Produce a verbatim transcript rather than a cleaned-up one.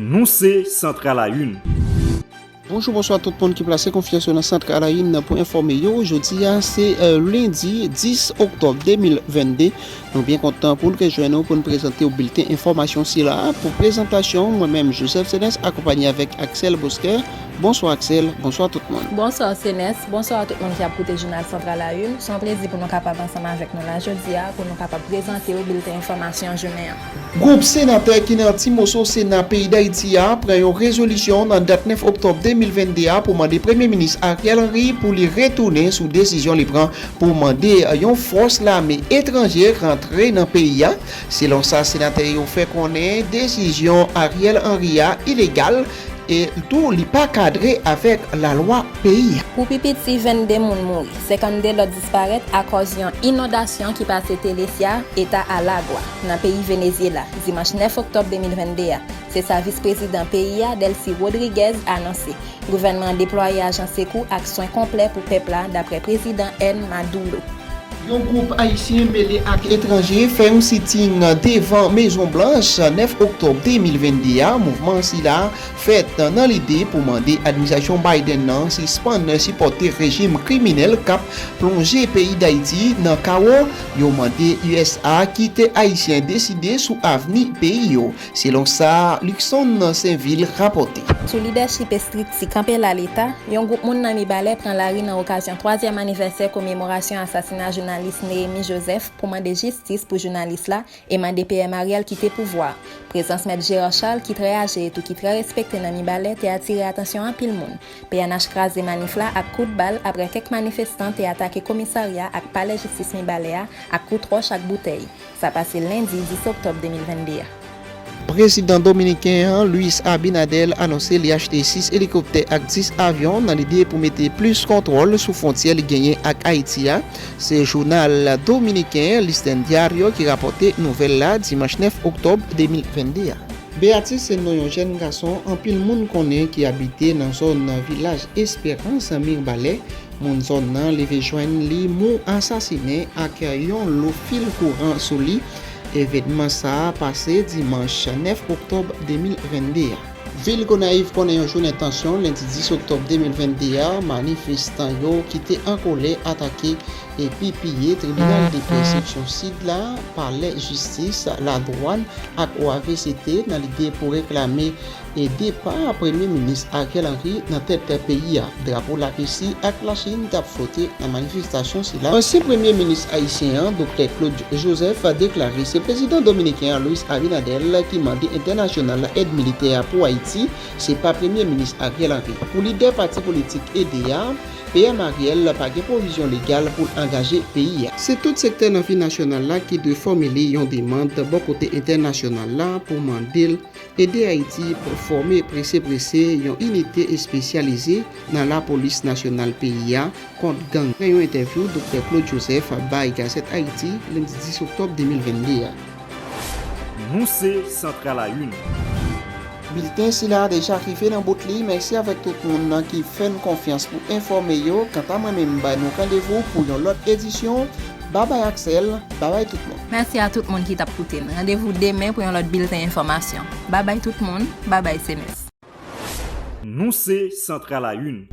Nou se Centre à la Une. Bonjou, bonswa tout moun ki plase konfyans yo nan Centre à la Une pou enfòme yo. Jodi a se, euh, lendi dis oktòb de mil vennde. Nou byen kontan pou n rejwenn nou pou n prezante w bilten enfòmasyon sila a. Pou prezantasyon, mwen menm, Joseph Senes, akonpanye avèk Axel Bosquet. Bonswa, Axel. Bonswa tout moun. Bonswa, Senes. Bonswa a tout moun ki ap koute jounal Centre à la Une. Se yon plezi pou nou kapab ansanm avèk nou la jodi a, pou nou kapab prezante w bilten enfòmasyon jounen an. Gwoup senatè ki nan ti moso Sena peyi Dayiti a pran yon rezolisyon nan dat nèf oktòb de mil vennde a pou mande Premye Minis Ariel Henry pou li retounen sou desizyon li pran pou mande yon fòs lame etranje rantre nan peyi a. Selon sa senatè yo fè konnen, desizyon Ariel Henry a ilegal e tou li pa kadre avèk lalwa peyi a. Pou pi piti, vennde moun mouri, senkannde lòt disparèt akòz yon inondasyon ki pase Telesya, eta Alagua, nan peyi Venezyela, dimanch nèf oktòb de mil vennde a. Se sa vis prezidan peyi a, Delcy Rodriguez, anonse. Gouvènman an deplwaye ajan sekou ak swen konplè pou pèp la, daprè prezidan N. Maduro. Yon gwoup ayisyen mele ak etranje fè yon siting devan Mezon Blanch nèf oktòb de mil vennde a. Mouvman sila fèt nan lide pou mande administrasyon Biden nan sispann sipòte rejim kriminèl k ap plonje peyi Dayiti nan kawo. Yo mande U S A kite Ayisyen deside sou avni peyi yo. Selon sa Luckson Sainvil rapòte. Sou lidèchip estrikti Kanpe La Leta, yon gwoup moun nan Mibalè pran lari nan okazyon twazyèm anivèsè komemorasyon asasina jounalis Néhémy Joseph pou mande jistis pou jounalis la e mande P M Ariel kite pouvwa a. Prezans Mèt Gérard Charles, ki trè aje etou ki trè respekte nan Mibalè, te atire atansyon anpil moun. P N H kraze manif la ak kout bal aprè kèk manifestan te atake komisarya ak palè jistis Mibalè a ak kout wòch ak boutèy. Sa pase lendi dis oktòb de mil vennde a. Prezidan dominiken an, Luis Abinader, anonse li achte sis elikoptè ak dis avyon nan lide pou mete plis kontwòl sou fwontyè li genyen ak Ayiti a. Se jounal dominiken Listin Diario ki rapòte nouvèl la dimanch nèf oktòb de mil vennde a. Beatrice se non yon jèn gason anpil moun konnen ki abite nan zòn Vilaj Esperans, Mibalè. Moun zòn nan leve jwenn li mou, asasinen ak yon lo fil kouran sou li. Evènman sa a pase dimanch nèf oktòb de mil vennde a. Vil Gonayiv konnen yon jounen tansyon lendi dis oktòb de mil vennde a. Manifestan yo ki te an kòlè atake epi piye tribinal de pè seksyon sid la, palè jistis, ladwàn ak O A V C T nan lide pou reklame e depa Premye Minis Ariel Henry nan tèt peyi a. Drapo Larisi ak Lachin t ap flote nan manifestasyon sila. Ansyen Premye Minis ayisyen an, Doktè Claude Joseph, deklare se prezidan dominiken an, Luis Abinader, ki mande entènasyonal èd militè a pou Ayiti, se pa Premye Minis Ariel Henry. Pou lidè pati politik E D A, P M Ariel pa gen pwovizyon legal pou l angaje peyi a. Se tout sektè nan vi nasyonal la ki dwe fòmile yon demann bò kote entènasyonal la pou mande l ede Ayiti pou fòme prese prese yon inite espesyalize nan lapolis nasyonal peyi a kont gang. Nan yon entèvyou Doktè Claude Joseph bay Gazette Haïti lendi dis oktòb de mil vennde a. Nou se Centre à la Une. Bilten sila a deja rive nan bout li. Mèsi avèk tout moun nan ki fè n konfyans pou enfòme yo. Kanta mwen menm, m bay nou randevou pou yon lòt edisyon. Babay Axel, babay tout moun. Mèsi a tout moun ki t ap koute n. Randevou demen pou yon lòt bilten enfòmasyon. Babay tout moun, babay Senes. Nou se Centre à la Une.